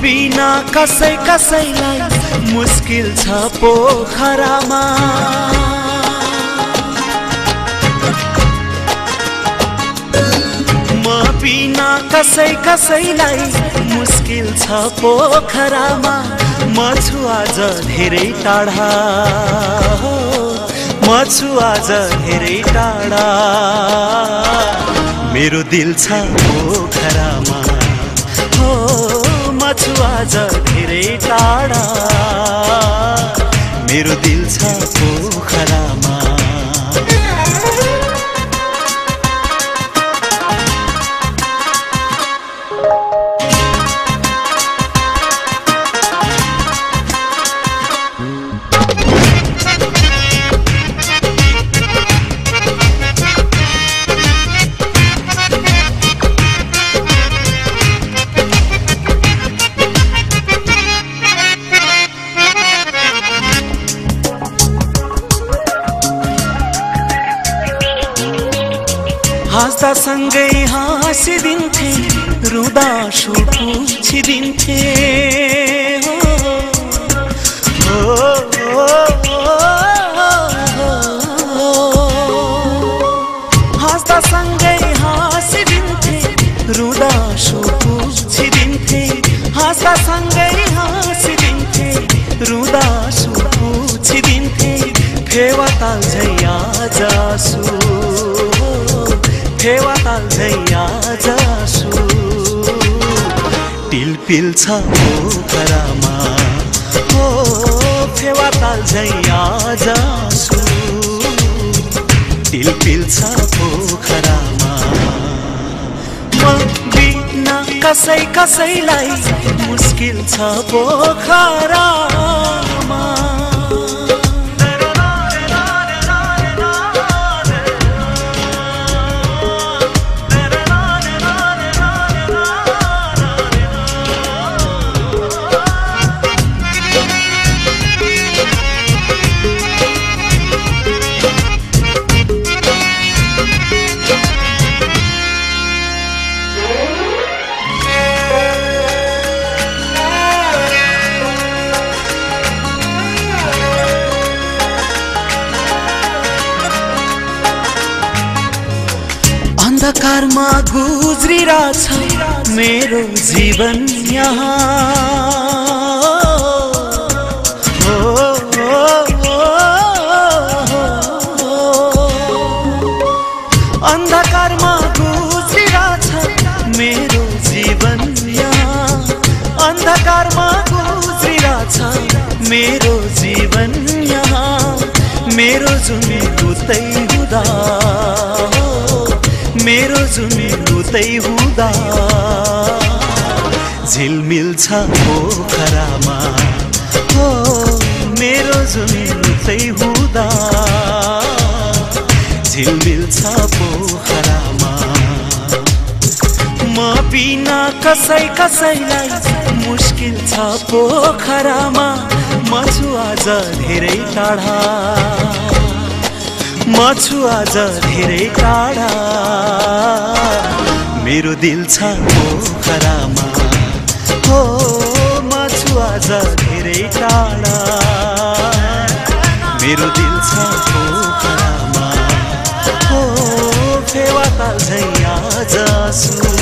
बिना कसैलाई मुस्किल छ पोखरामा म बिना कसैलाई मुस्किल छ पोखरामा म छु आज धेरै टाढा म छु आज धेरै टाढा मेरो दिल छ पोखरामा हो म छु आज धेरै टाढा मेरो दिल छ पोखरामा हाँस्दा सँगै हाँसिदिन्थे रुँदा आँसु पुछिदिन्थे हाँस्दा सँगै हाँसिदिन्थे रुँदा आँसु पुछिदिन्थे हाँस्दा सँगै हाँसिदिन्थे रुँदा आँसु पुछिदिन्थे फेवा ताल्झै आज आँसु फेवा ताल्झै आज आँसु टिलपिल छ पोखरामा हो फेवा ताल्झै आज आँसु टिलपिल छ पोखरामा म बिना कसैलाई मुस्किल छ पोखरामा अंधकारमा गुज्रिरहेछ मेरो जीवन यहाँ हो अंधकारमा गुज्रिरहेछ मेरो जीवन यहाँ अंधकारमा गुज्रिरहेछ मेरो जीवन यहाँ मेरो जुन उतै हुँदा मेरो जुन उतै हुँदा झिलमिल छ पोखरामा हो मेरो जुन उतै हुँदा झिलमिल छ पोखरामा म बिना कसैलाई मुस्किल छ पोखरामा म छु आज धेरै टाढा म छु आज धेरै टाढा मेरो दिल छ पोखरामा हो म छु आज धेरै टाढा मेरो दिल छ पोखरामा हो फेवा ताल्झै आज आँसु